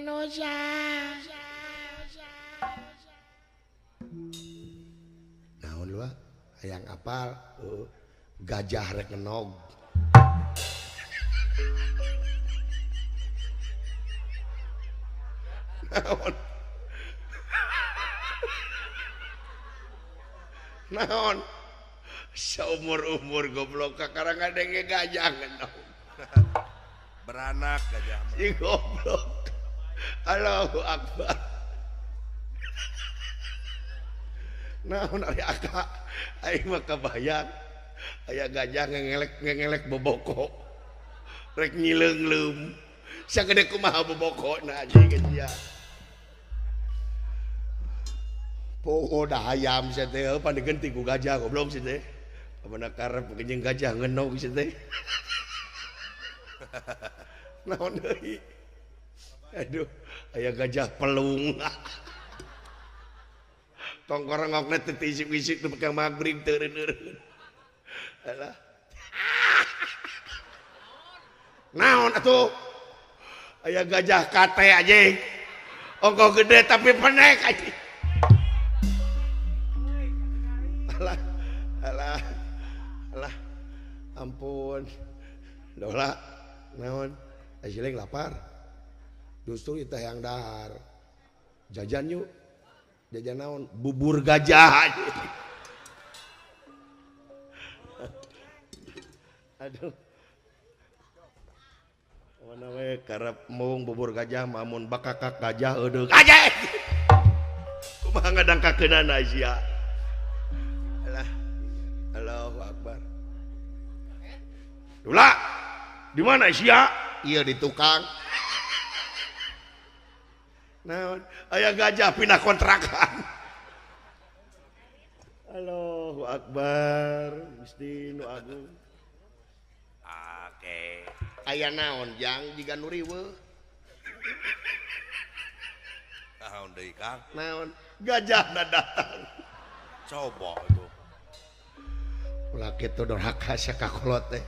Manusia. Naon lu hayang apal gajah rek ngenog. Naon? Naon? Seumur-umur goblok kakarang ngadenge gajah ngenog. Beranak gajah mah. Si goblok. Allahu Akbar. Naon ari aka aing mah kabayang aya gajah ngengelek boboko. Rek nyileungleum. Sagede kumaha bobokona anjing sia. Poho dah hayam sia teh pan digenti ku gajah goblok sia teh. Apana karep jeung gajah ngenog sia teh. Naon deui? Aduh, aya gajah pelung. Tongkorongokna teh isik-isik teu ka magrib teu eureun-eureun. Alah. Naon atuh? Aya gajah kate anjing. Ongkoh gede tapi penek anjing. Alah, alah, alah, ampun, dola, naon, asiling lapar, justru itu yang dahar, jajan yuk, jajan naon, bubur gajah. Aduh, mana we karep mung bubur gajah, mamun bakakak gajah, aduh, gajah, kumaha ngadangkakeunana sia. Allahu Akbar. Dula, di mana sia? Iya di tukang. Naon? Aya gajah pindah kontrakan. Allahu Akbar, Gusti nu agung. Oke. Aya naon jang jiga nu riweuh. Naon deui Kang? Naon? Gajahna datang. Coba itu. Ulah kitu dorhaka sia ka kolot teh.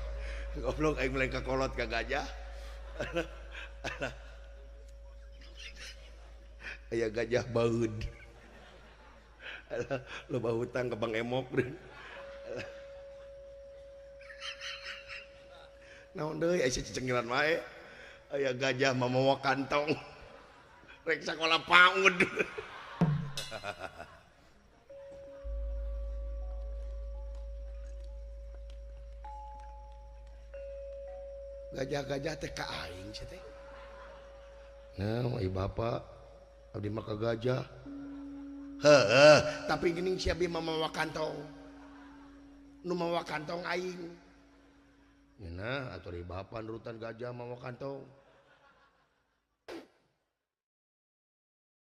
Goblok aing mulai ka kolot ka gajah. Aya gajah baeud. Alah, loba hutang ka Bang Emok. Naon deui aya cicengilan wae. Aya gajah mamawa kantong. Rek sakola PAUD. Gajah-gajah teh ka aing sia teh. Nah, ai bapa abdi mah ka gajah. Heuh, tapi geuning sia abi mah mawa kantong. Nu mawa kantong aing. Nyeunah atuh ari bapa nurutan gajah mawa kantong.